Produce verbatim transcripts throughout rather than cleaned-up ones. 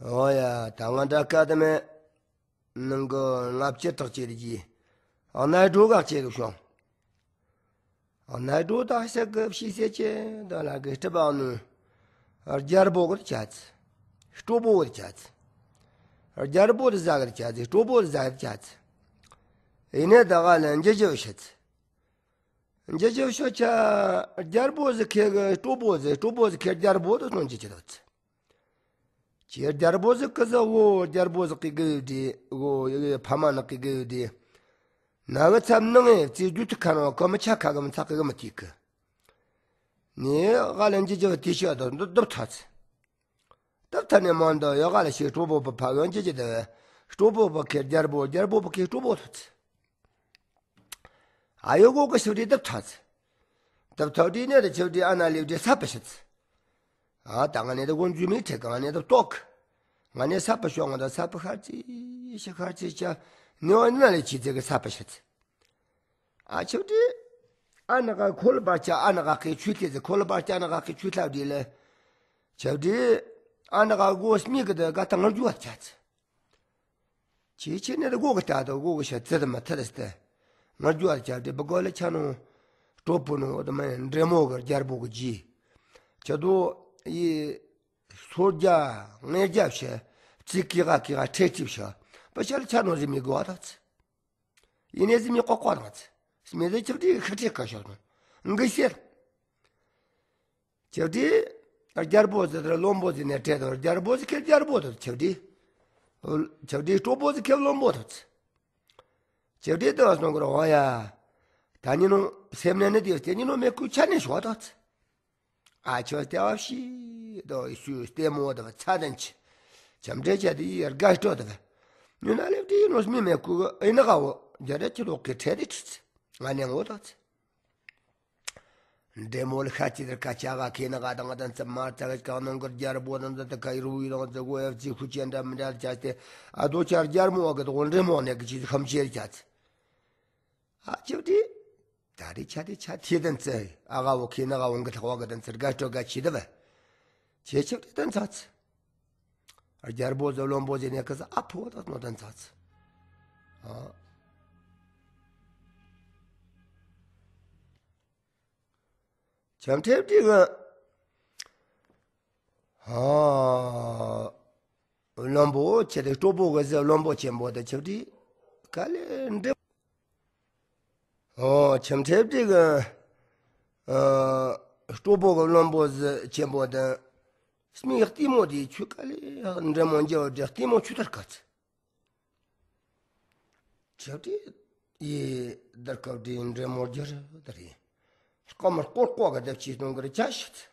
ཨོ་ཡ། ད་ང་འདྲ་ཀ་དེ་མེད། ནང་གི་ལྔ་བཅུ་དྲག་ཅེས་རེད་ཀྱི། ཨ་ནའི་འགྲོ་གག་ཅེས་རུ་བྱུང་། ཨ་ནའི་འགྲོ་ད་ཤ་གི་ཕྱི་སེ་ཅེ་ད་ལ་གི་སྤྲི་བག་ནུ། རྒྱལ་པོ་གི་ཆ་ཚི། སྤྲོ་པོ་གི་ཆ་ཚི། རྒྱལ་པོ་དེ་ཟ་གི་ཆ་ཚི། སྤྲོ་པོ་དེ་ཟ་གི་ཆ་ཚི། ཡིན་ནའི་ད་ག་ལ་འཇི་ཇི་བཤད་ཚི། འཇི་ཇི་བཤད་ཆ། རྒྱལ་པོ་ཟི་ཁེ་གི་སྤྲོ་པོ་ཟི། སྤྲོ་པོ་ཟི་ཁེ་རྒྱལ་པོ་དེ་སོང་ཅི་ཅི་ད་ཚི། ཁྱེད་རྒྱལ་པོ་ཟིག་གི་ཟིག་འོ། རྒྱལ་པོ་ཟིག་གི་གི་དེ་འོ། ཡི་ཕ་མ་ནག་གི་གི་དེ། ན་གི་ཚབ་ནང་ངེ་ཙི་རྒྱུ་ཐུག་ཁ་ནང་གོ་མི་ཆ་ཁ་གི་མི་ཚག་གི་མི་ཐིག་གི། ནི་ག་ལ་འཇི་ཇི་བ་དེ་ཤ་དོ་འདུ་འདུ་ཐ་ཚི། འདུ་ཐ་ནི་མོན་དོ་ཡོ་ག་ལ་ཤི་སྤྲོ་པོ་པ་ཕ་གི་འཇི་ཇི་དེ། སྤྲོ་པོ་པ་ཁེ་རྒྱལ་པོ། རྒྱལ་པོ་པ་ཁེ་སྤྲོ་པོ་ཐ་ཚི། ཨ་ཡོ་གོ་གི་ཤི་རི་འདུ་ཐ་ཚི། འདུ་ཐ་དེ་ནས་དེ་ཆི་དེ་ཨ་ན་ལེབ་དེ་ས་པ་ཤི་ཚི། ཨ་ད་ང་ནི་དེ་གོན་ཇུ་མི་ཁྲེ་གི། ང་ནི་དེ་ཏོག་ང་ནི་ས་པ་ཤོག་ང་ད་ས་པ་ཤར་ཅི་ཤི་ཤར་ཅི་ཆ། ནི་འོ་ན་ལེ་ཆི་ཚེ་གི་ས་པ་ཤི་ཚི། ཨ་ཆི་དེ་ཨ་ན་ག་ཁོལ་པར་ཆ། ཨ་ན་ག་གི་ཆུ་ཐེ་ཚི། ཁོལ་པར་ཆ་ཨ་ན་ག་གི་ཆུ་ཐ་དེ་ལེ། ཆི་དེ་ཨ་ན་ག་གོ་སྨི་གི་དེ་ག་ད་ང་རྒྱུ་བ་ཆ་ཚི། ཆེ་ཆེ་ནས་སྒོ་གི་ལྟ་དུ་སྒོ་གི་ཤ་ཚི་དུ་མ་ཐི་རི་སྟེ། ང་རྒྱུ་བ་ཆ་དེ་བུ་གོ་ལ་ཆ་ནོ། གྲོ་པོ་ནོ་དུ་མ་འདྲེ་མོ་གི་རྒྱལ་པོ་གི་ཇི། ཆ་དུ་ཡི་སོ་རྒྱ་ངེ་རྒྱ་བྱ། ཙི་ཀི་ག་ཀི་ག་ཁྲེ་ཅི་བྱ། བུ་ཤ་ལ་ཆ་ནོ་ཟི་མི་གོ་བ་ད་ཚི། ཡིན་ནས་ཟི་མི་ཀོ་ཀོ་ད་ཚི། སྨི་ཟི་ཆི་དེ་ཁ་ཁྲེ་ཁ་ཤོ་ནོ་འགི་ཤེར། ཆི་དེ་རྒྱལ་པོ་ཟི་དེ་བློན་པོ་ཟི་ནས་བྲལ་དོ། རྒྱལ་པོ་ཟི་ཁེ་རྒྱལ་པོ་དོ་ཆི་དེ། ཆི་དེ་སྤྲོ་པོ་ཟི་ཁེ་བློན་པོ་དོ་ཚི། ཆི་དེ་དོ་སོང་གི་རོ་ཡ། ད་ནི་ནོ་སེམས་ནས་ནི་དེ་དེ་ནི་ནོ་མེ་ཀུ་ཆ་ནས་ཤོ་དོ་ཚི། ཨ་ཆོ་ལྟེ་བ་ཕྱི་དོ་ཤུ་ལྟད་མོ་དོ་ཚ་དན་ཆི། ཆམ་འདྲེ་ཆ་དེ་ཡི་རྒ་སྤྲོ་དོ་བ། ཉུ་ན་ལེབ་དེ་ཡི་ནོ་སྨི་མེ་ཀུ་ཨེ་ན་ག་བོ་རྒྱ་རེ་ཆི་ལོག་གི་ཁྲེ་དེ་ཁྲི་ཚི། ང་ནས་ངོ་དོ་ཚི། འདྲེ་མོ་ལ་ཤ་ཅི་དེར་ཁ་ཆ་ག་ཁེ་ན་ག་དང་དང་ཙམ་མ་ཙ་ག་གང་ནང་གི་རྒྱལ་པོ་དང་ཙ་ཏི་ཁ་ཡི་རུ་ཡི་དང་ཙ་གོ་ཡ་ཙི་ཁུ་ཅན་འདྲ་མི་འདྲ་ཆ་སྟེ། ཨ་དོ་ཆ་རྒྱལ་མོ་གི་དོ་འདྲེ་མོ་ནས་གི་ཅི་ཁམ་ཆེར་ཆ་ཚི། ཨ་ཆི་དེ་ད་རི་ཆ་དེ་ཆ་ཐི་དང་ཙེ་ཨ་ག་བོ་ཁེ་ན་ག་བོ་གི་ཐག་བ་གི་དང་ཙེ་རྒ་སྤྲོ་ག་ཆི་དེ་བ། ཆེ་ཆི་དེ་དང་ཚ་ཚི། རྒྱལ་པོ་ཟི་བློན་པོ་ཟི་ནས་གི་ཟི་ཨ་ཕོ་དང་ནོ་དང་ཚ་ཚི། ཨ། ཆམ་ཁྲེབ་དེ་གི། ཨ། བློན་པོ་ཆེ་དེ་སྤྲོ་པོ་གི་ཟི་བློན་པོ་ཆེན་པོ་དེ་ཆི་དེ་ག་ལེ་འདྲེ། ཨོ་ཆམ་ཁྲེབ་དེ་གི། ཨ། སྤྲོ་པོ་གི་བློན་པོ་ཟི་ཆེན་པོ་དེ། སྨི་ཡག་ལྟད་མོ་དེ་ཆུ་ག་ལེ་འདྲེ་མོ་འཇལ་བ་དེ་ལྟད་མོ་ཆུ་དར་ག་ཚི། ཆི་དེ་ཡི་དར་ཁབ་དེ་འདྲེ་མོ་རྒྱུ་རུ་དར་ཡི། སྐོ་མར་སྐོར་སྐོ་ག་དེ་ཕྱི་སྟོང་གི་རུ་ཆ་ཤི་ཚི།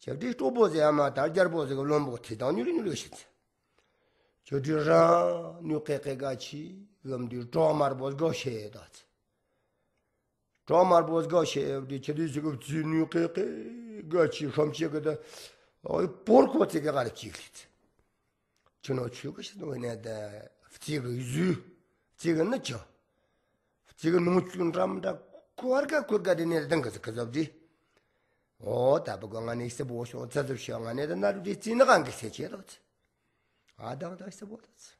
ཆི་དེ་སྤྲོ་པོ་ཟི་ཨ་མ་ད་རྒྱལ་པོ་ཟི་གི་བློན་པོ་ཐི་དང་ཉུ་རུ་ཉུ་རུ་ཤི་ཚི། ཆི་དེ་ར་ནུ་ཀེ་ཀེ་ག་ཆི་གམ་དེ་གྲོག་དམར་པོ་སྒོ་ཤེ་ད་ཚི། གྲོག་དམར་པོ་སྒོ་ཤེ་དེ་ཆི་དེ་ཟི་གི་བཙུན་ནུ་ཀེ་ཀེ་ག་ཆི་ཤམ་ཆེ་གི་དེ། ཨོ་པོར་ཀོ་ཚི་གི་ག་རུ་ཅིག་ལི་ཚི། ཆུ་ནོ་ཆུ་གི་ཤི་ནོ་ནས་ད་རྩི་གི་ཟུ། རྩི་གི་ནི་ཆུ། རྩི་གི་ནོ་ཆུ་འགྲམ་འདྲ་ཀུ་བར་ག་ཀུར་ག་དེ་ནས་དང་གི་ཟི་གི་ཟབ་དེ། ཨོ་ད་བུ་གོ་ང་ནི་སི་བོ་ཤོ་ཙ་ཙུབ་ཤོ་ང་ནི་ད་ན་རུ་དེ་རྩི་ནི་གང་གི་སེ་ཆེ་དོ་ཚི། ཨ་དང་ད་སི་བོ་དོ་ཚི།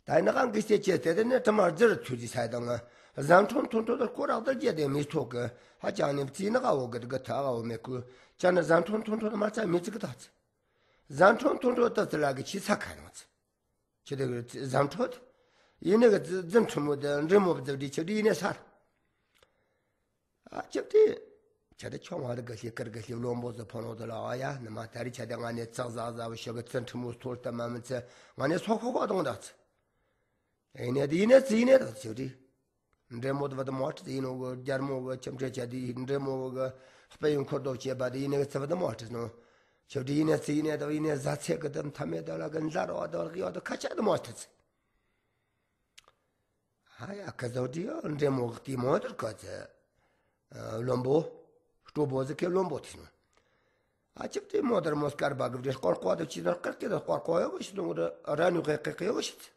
ད་ནི་གང་གི་སེ་ཆེ་དེ་དེ་ནས་ཐ་མར་ཛི་རུ་ཐུ་ཅི་ས་དང་། ཟན་ཁྲོན་ཐོན་ཐོན་དུ་སྐོར་རག་དར་རྒྱས་དེ་མི་ཐོག་གི་ཧ་ཅང་ནི་རྩི་ནི་ག་བོ་གི་གི་ཐ་ག་བོ་མེ་ཀུ་ཅ་ནི་ཟན་ཁྲོན་ཐོན་ཐོན་དུ་མ་ཚ་མི་ཚི་གི་ད་ཚི། ཟན་ཁྲོན་ཐོན་ཐོན་ད་ཚི་ལ་གི་ཆི་ཚ་ཁ་ནོ་ཚི། ཆི་དེ་གི་ཟན་ཁྲོད། ཡིན་ནི་གི་རྫི་རྫི་ཁྲི་མོ་དེ་འདྲེ་མོ་བི་ཙི་བྲིས་ཆི་དེ་ཡིན་ནི་སར། ཨ་ཅིག་དེ། ཆ་དེ་ཆུང་བ་དེ་གི་ཤི་ཀིར་གི་ཤི་བློན་པོ་ཟི་ཕོ་ནོ་དེ་ལ་ཨ་ཡ་ནི་མ་ད་རི་ཆ་དེ་ང་ནི་ཙག་ཟག་ཟ་བ་ཤི་གི་རྫི་ཁྲི་མོ་ཐོར་ཏེ་མ་མི་ཚེ་ང་ནི་སོ་ཁོ་ཁོ་དང་ད་ཚི། ཡིན་ནི་དེ་ཡིན་ནི་ཚི་ཡིན་ནི་ད་ཆི་དེ། འདྲེ་མོ་དེ་བ་དེ་མོ་ཁྲི་ཡིན་ནོ་གི་རྒྱལ་མོ་གི་ཁྱིམ་ཁྲི་ཆ་དེ་འདྲེ་མོ་གི་དཔེ་ཡོན་འཁོར་དོ་བྱེད་པ་དེ་ཡིན་ནི་གི་ཚི་བ་དེ་མོ་ཁྲི་ནོ། ཁྱོད་དེ་ཡིན་ནི་ཚི་ཡིན་ནི་དེ་ཡིན་ནི་ཟ་ཚེ་གི་དེ་མཐའ་མེད་དེ་ལ་གི་འཛར་བ་དེ་གི་ཡོད་དེ་ཁ་ཆ་དེ་མོ་ཁྲི་ཚི། ཨ་ཡ་ཁ་ཟོ་དེ་ཡོ་འདྲེ་མོ་གི་དེ་མོ་དེ་ཁོ་ཚི། བློན་པོ། སྤྲོ་པོ་ཟི་ཁེ་བློན་པོ་ཐི་ནོ། ཨ་ཅིག་དེ་མོ་དར་མོ་སྐར་བ་གི་བྲེ་སྐོར་སྐོར་དེ་ཆི་དར་སྐར་སྐེ་དར་སྐོར་སྐོར་ཡོ་གི་ཤི་དུང་ར་ར་ནུ་ཀེ་ཀེ་ཀེ་ཡོ་གི་ཤི་ཚི།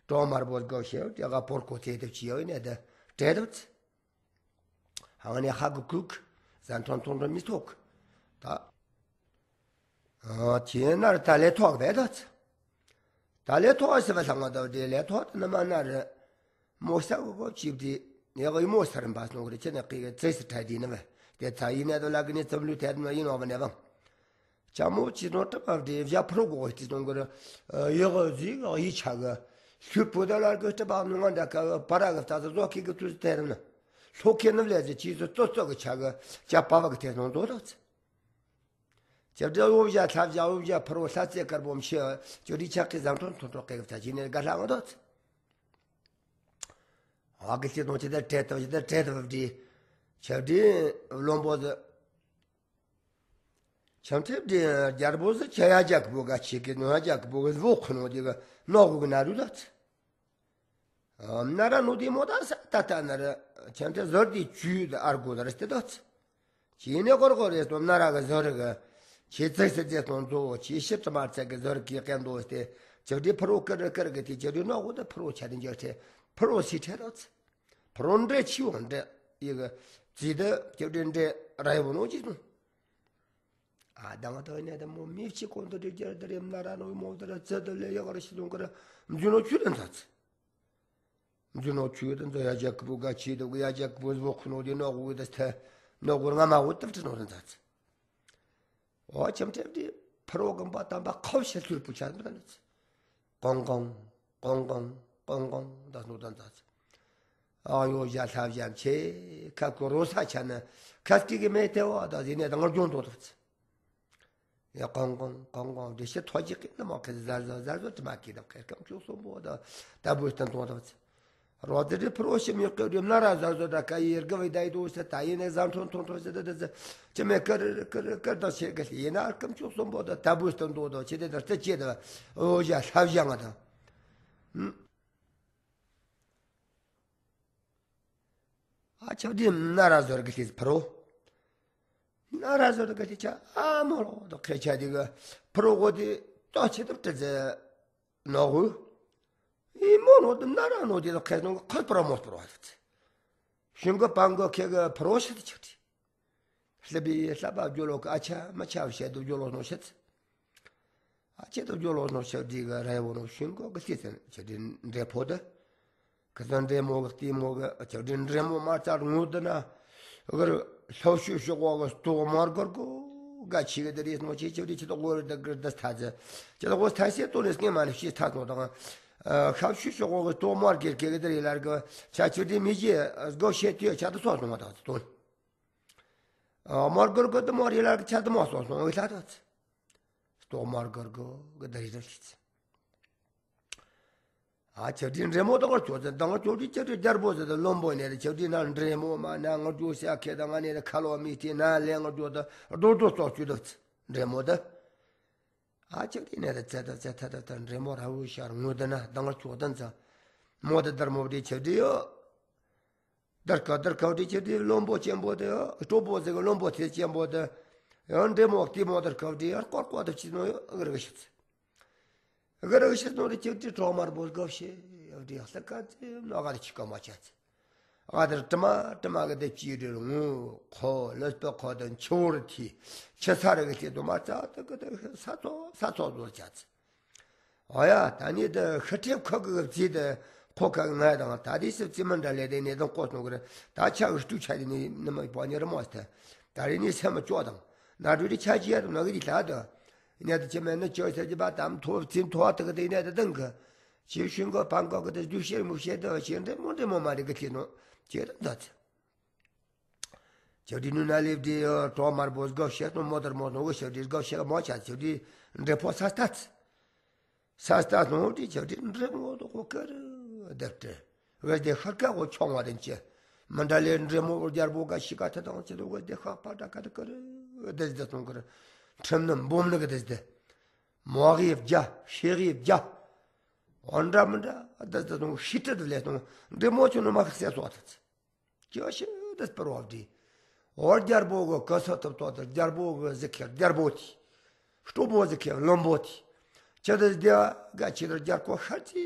གྲོག་དམར་པོ་སྒོ་ཤེ་དེ་ག་པོར་ཀོ་ཚེ་དེ་ཆི་ཡོ་ཡིན་ནི་དེ་བྲེ་དེ་ཚི། ཧང་ནི་ཧ་གི་ཁུག་ཟན་ཁྲོན་ཐོན་ཐོན་མི་ཐོག་ད། ཨ་ཁྱེད་ནར་ད་ལས་ཐོག་བས་དོ། ད་ལས་ཐོག་ཟེར་བ་ལྷང་བ་དོ་དེ་ལས་ཐོག་ཏུ་ནི་མ་ནར་མོ་ས་གོ་གོ་ཅིབ་དེ་ཡ་གོ་ཡི་མོ་ས་རིམ་པ་སོང་གི་རེད། ཁྱེད་ནི་གི་ཙེ་སི་ཁྲ་དེ་ནི་བས་དེ་ཚ་ཡིན་ནས་དོ་ལ་གི་ནི་ཙམ་ལུས་ཐད་ན་ཡིན་ནོ་བ་ནས་བང་། ཅ་མོ་ཅི་ནོ་ཏྲ་པ་དེ་བཞག་ཕུ་རོ་གོ་གོ་ཅི་སོང་གི་རེད། ཡ་གོ་ཟི་གོ་ཡི་ཆ་གི་ལྷུ་པོ་ད་ལ་གི་ཏྲ་པ་ནུ་ང་འདྲ་ག་པ་ར་གི་ད་ཟོ་ཁི་གི་ཏུ་ཐད་ན་ལྷོ་ཁེ་ནི་ལས་ཟི་ཅི་ཟོ་ཙོ་ཙོ་གི་ཆ་གི་ཅ་པ་བ་གི་ཐད་སོང་དོ་དོ་ཚེ། ཁྱེད་འདྲ་འོ་བཞག་ལྷ་བཞག་འོ་བཞག་ཕུར་བུ་ལྷ་རྩེ་དཀར་པོ་མཆེ། ཁྱོད་རིགས་ཆགས་ཀྱི་ཟམ་ཐོན་ཐོན་ཐོན་སྐད་ཀྱི་ཚ་ཅི་ནས་དགའ་ལྷ་ང་དོ། ཨ་གི་ཚེ་དོན་ཆེ་དེ་བྲེད་དོ་ཆེ་དེ་བྲེད་དོ་བྲི། ཁྱེད་འདྲའི་བློན་པོ་ཟི། ཁྱེད་འདྲའི་བྲི་རྒྱལ་པོ་ཟི་ཁྱེད་ཡ་རྒྱལ་པོ་ག་ཆེ་གི་ནོ་ཡ་རྒྱལ་པོ་གི་བོ་ཁུ་ནོ་དེ་གི་ནོ་གུ་གི་ན་རུ་ལ་ཚེ། ཨ་ན་ར་ནུ་དེ་མོ་ད་ས་ད་ད་ན་ར་ཁྱེད་དེ་ཟོར་དེ་ཅུ་དེ་ཨར་གོ་ད་ར་སྟེ་དོ་ཚེ། ཁྱེད་ནས་གོར་གོར་རེ་སྟོན་ན་ར་གི་ཟོར་གི་ཁྱེད་ཚེ་ཚེ་དེ་སྟོན་ཛོ་ཁྱེད་ཤི་ཏི་མར་ཚེ་གི་ཟོར་གི་ཀན་དོ་སྟེ་ཁྱེད་དེ་ཕུ་རོ་ཀར་ཀར་གི་དེ་ཁྱེད་དེ་ནོ་གོ་དེ་ཕུ་རོ་ཆ་དེ་འཇོག་ཚེ་ཕུ་རོ་སི་ཁྲེ་དོ་ཚེ། ཕུ་རོ་འདྲེ་ཆི་བོ་འདྲེ་ཡི་གི་ཙི་དེ་ཁྱེད་དེ་འདྲེ་ར་ཡི་བོ་ནོ་ཅི་སྟོན། ཨ་དང་ད་ནས་ད་མོ་མི་ཕྱི་ཀོང་དུ་དེ་རྒྱལ་དེ་རེམ་ན་ར་ནོ་མོ་དེ་ར་ཚེ་དེ་ལས་ཡག་ར་ཤི་དུང་ཀ་ར་འཛུལ་ནོ་ཆུ་རེ་འཛག་ཚེ། འཛུལ་ནོ་ཆུ་དེ་འཛོ་ཡ་ཇག་པོ་ག་ཆི་དུ་གི་ཡ་ཇག་པོ་བོ་ཁུ་ནོ་དེ་ནོ་གུ་དེ་སྟེ་ནོ་གུ་ར་ང་མ་བུ་ཏབ་ཏི་ནོ་རེ་འཛག་ཚེ། ཨོ་ཆམ་ཁྲེབ་དེ་ཕུ་རོ་གམ་པ་དམ་པ་ཁོ་ཤ་ལྷུར་པོ་ཆ་མི་ད་ནི་ཚེ། ཀོང་ཀོང་ཀོང་ཀོང་ཀོང་ཀོང་ད་སྣོ་ད་འཛག་ཚེ། ཨ་ཡོ་བཞག་ལྷ་བཞག་ཆེ་ཁ་ཀོ་རོ་ས་ཆ་ན་ཁ་སྐྱིད་གི་མེ་ཏེ་བ་ད་ཟི་ནས་ད་ངར་ལྗོངས་དོ་ད་ཚེ། ཡ་ཀོང་ཀོང་ཀོང་ཀོང་དེ་ཤི་ཐོ་ཅི་ཀི་ན་མ་ཁེ་ཟ་ཟ་ཟ་ཟོ་ཏི་མ་ཀི་ད་ཁེ་ཀམ་ཆུ་སོམ་པོ་ད་ད་བུ་སྟན་དོ་ད་ཚེ། རོ་དེ་རི་ཕུ་རོ་ཤི་མི་ཀི་རི་ན་ར་ཟ་ཟོ་ད་ཀ་ཡེར་གི་བི་ད་ཡི་དོ་ས་ད་ཡི་ནས་ཟམ་ཐོན་ཐོན་ཐོན་ས་ད་ད་ཅི་མེ་ཀར་ཀར་ཀར་ད་ཤེ་གི་ཡི་ན་ཀམ་ཆུ་སོམ་པོ་ད་ད་བུ་སྟན་དོ་ད་ཆི་དེ་ད་རྩེ་ཅི་ད་ཨོ་བཞག་ལྷ་བཞག་ང་ད། ཨ་ཆག་དེ་ན་ར་ཟོར་གི་ལྷིས་ཕུ་རོ། ན་ར་ཟོར་གི་ལྷིས་ཆ་ཨ་མོ་རོ་དོ་ཁེ་ཆ་དེ་གི་ཕུ་རོ་གོ་དེ་ཏོ་ཆེ་དུ་ཏི་ཛེ་ནོ་གུ། ཨི་མོ་ནོ་དེ་ན་ར་ནོ་དེ་དོ་ཁེ་ནོ་ཁོ་ཕུ་རོ་མོ་ཕུ་རོ་ཧ་ཚེ། ཤིང་གི་པང་གི་ཁེ་གི་ཕུ་རོ་ཤི་དུ་ཆག་དེ། ལྷ་བི་ལྷ་པ་ཇོ་ལོ་ཀ་ཨ་ཆ་མ་ཆ་བཤད་དུ་ཇོ་ལོ་ནོ་ཤི་ཚེ། ཨ་ཆེ་དུ་ཇོ་ལོ་ནོ་ཤི་དེ་གི་རེ་བོ་ནོ་ཤིང་གི་གི་ལྷིས་ཚེ་ཆེ་དེ་འདྲེ་ཕོ་དེ། ཁ་སང་འདྲེ་མོ་གི་ལྟད་མོ་གི་ཆག་དེ་འདྲེ་མོ་མ་ཚར་ངུ་དེ་ན། གི་རུ་ལྷོ་ཤུ་ཤོག་གོ་གི་སྟོག་མར་གོར་གོ་ག་ཆི་གི་དེ་རེས་ནོ་ཆེ་ཆེ་རེ་ཆེ་དོ་གོ་རེ་དེ་གི་དེ་ཐ་ཚེ། ཆེ་དོ་གོ་ཐ་སེ་དོ་ནས་ངེ་མ་ནི་ཤི་ཐ་ནོ་དང་། ཁ་ཤུ་ཤོག་གོ་གི་སྟོག་མར་གེར་གེ་གི་དེ་རེ་ལར་གི་ཆ་ཆུ་དེ་མི་ཇེ་སྒོ་ཤེ་དེ་ཆ་དོ་སོ་སོ་མ་ཐ་ཚེ་དོ། མར་གོར་གོ་དེ་མོ་རེ་ལར་གི་ཆ་དོ་མ་སོ་སོ་ངེ་ཐ་ཐ་ཚེ། སྟོག་མར་གོར་གོ་གི་དེ་རེ་དེ་ལྷིས་ཚེ། ཨ་ཆག་དེ་འདྲེ་མོ་དང་ང་ཆོ་ཚེ་དང་ང་ཆོ་དེ་ཆག་དེ་རྒྱལ་པོ་ཟེར་དེ་བློན་པོ་ནས་དེ་ཆག་དེ་ན་འདྲེ་མོ་མ་ན་ང་ཆོ་ཤ་ཁེ་དང་ང་ནས་དེ་ཁ་ལོ་མི་ཏི་ན་ལེ་ང་ཆོ་དེ་རྡོ་རྡོ་ཙོག་ཆུ་དེ་འདྲེ་མོ་དེ། ཨ་ཆག་དེ་ནས་དེ་ཚེ་དེ་ཚེ་ཐ་དེ་དེ་འདྲེ་མོ་ར་བུ་ཤར་ངུ་དེ་ན་དང་ང་ཆོ་དེ་ཚེ་མོ་དེ་དར་མོ་དེ་ཆག་དེ་ཡོ། དར་ཁ་དར་ཁ་དེ་ཆག་དེ་བློན་པོ་ཆེན་པོ་དེ་ཡོ། སྟོབས་པོ་ཟེར་གི་བློན་པོ་ཆེ་ཆེན་པོ་དེ་ཡོ། འདྲེ་མོ་ལྟད་མོ་དར་ཁ་དེ་ཡོ། ཀོར་ཀོ་དེ་ཆི་ནོ་ཡོ་གི་ར་གི་ཤི་ཚེ། གི་ར་གི་ཤི་ནོ་དེ་ཆག་དེ་གྲོག་མར་བོ་སྒོ་ཤེ་ཡོ་དེ་ཡོ་ལྷ་ཀ་ཚེ་ནོ་ག་དེ་ཆི་ཀ་མ་ཆ་ཚེ། ཨ་དེར་དྲི་མ་དྲི་མ་གི་དེ་ཅི་རེད་ངུ་ཁོ་ལོས་པའི་ཁོ་དང་ཆུ་བོར་ཐི་ཆུ་ས་རེ་གི་དེ་དུ་མ་ཚ་དེ་གི་དེ་ས་ཚོ་ས་ཚོ་བཟོ་ཆ་ཚེ། ཨོ་ཡ་ད་ནི་དེ་ཤི་ཁྲེབ་ཁོ་གི་རྩིས་དེ་ཁོ་ཁ་གི་ང་དང་ད་དེ་སི་རྩིས་མི་འདྲ་ལས་དེ་ནས་དང་ལྐོག་སོང་གི་རེད། ད་ཆ་གི་སྤྲུག་ཆ་དེ་ནི་ནི་མ་པོ་ནི་རི་མོ་སྟེ་ད་རེ་ནི་སེམས་སྐྱོ་དང་ན་རུ་དེ་ཆ་ཅི་ཡ་དུ་ན་གི་དེ་ལ་དེ་ནས་དེ་ཆེ་མེད་ནི་ཅོ་ས་ཅི་པ་དམ་ཐོབ་ཚིམ་ཐོ་བ་དེ་གི་དེ་ནས་དེ་དང་གི། ཅི་ཤུན་གོ་ཕང་གོ་གི་དེ་རྒྱུ་ཤེར་མུ་ཤེར་དེ་བ་ཤེར་འདྲེ་མོ་འདྲེ་མོ་མ་རེ་གི་ལྟས་ནོ་ཅེ་ར་འདོད་ཚེ། ཅེ་རི་ནུ་ན་ལེབ་དེ་གྲོག་མར་བོ་སྒོ་ཤེར་ནོ་མོ་དར་མོ་ནོ་གི་ཤེར་དེ་སྒོ་ཤེར་མོ་ཆ་ཅེ་རི་འདྲེ་ཕོ་ས་སྟ་ཚེ། ས་སྟ་ནོ་དེ་ཅེ་རི་འདྲེ་མོ་དོ་གོ་ཀར་དེབ་ཏེ། བས་དེ་ཤར་ཀ་གོ་ཆོང་བ་དེན་ཅེ། མི་འདྲ་ལས་འདྲེ་མོ་རྒྱལ་པོ་ག་ཤི་ཀ་ཐ་དང་ཅེ་དོ་བས་དེ་ཤག་པ་ད་ཀ་དེ་ཀར་དེ་དེ་སོང་ཀར། ཁྲིམས་ནི་འབུམ་ནི་གི་དེ་དེ། མོ་གི་བརྒྱ་ཤེ་གི་བརྒྱ། འོན་འདྲ་མི་འདྲ་དེ་དེ་དང་ཤི་ཏྲི་དེ་ལས་དང་འདྲེ་མོ་ཆུ་ནི་མ་ཁ་སེ་སོ་ཐ་ཚེ། ཅི་ཤི་དེ་སྤར་བ་བྲིས། འོ་རྒྱལ་པོ་གི་ག་ས་ཐུབ་ཐོག་དེ་རྒྱལ་པོ་གི་གཟི་ཁེར་རྒྱལ་པོ་དེ། སྟོབས་པོ་གཟི་ཁེར་བློན་པོ་དེ། ཅི་དེ་དེ་ག་ཅི་དེ་རྒྱལ་ཁོ་ཤར་ཅི་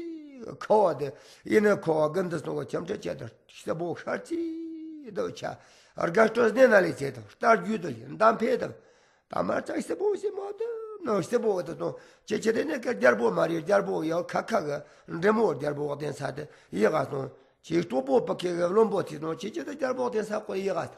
ཁ་བ་དེ་ཡིན་ནི་ཁོ་བ་གི་འདི་སོང་གི་ཁྱམས་ཁྲལ་ཅི་དེ་སྟོབས་པོ་ཤར་ཅི་དེ་ཆ་རྒྱ་སྟོད་ནས་ན་ལས་ཚེ་དང་རྟ་རྒྱུད་དེ་འདམ་འཕེལ་དང་། དམར་ཚ་སེ་བོ་སེ་མོ་དུ་ནོ་སེ་བོ་དུ་ནོ། ཅེ་ཅེ་དེ་ནེ་ཀ་རྒྱལ་པོ་མ་རེད། རྒྱལ་པོ་ཡ་ཁ་ཁ་གི་འདྲེ་མོ་རྒྱལ་པོ་བ་དེན་ས་དེ་ཡི་ག་སོང་། ཅེ་སྟོབས་པོ་པ་ཁེ་གི་བློན་པོ་ཐི་ནོ། ཅེ་ཅེ་དེ་རྒྱལ་པོ་དེན་ས་ཁོ་ཡི་ག་ད།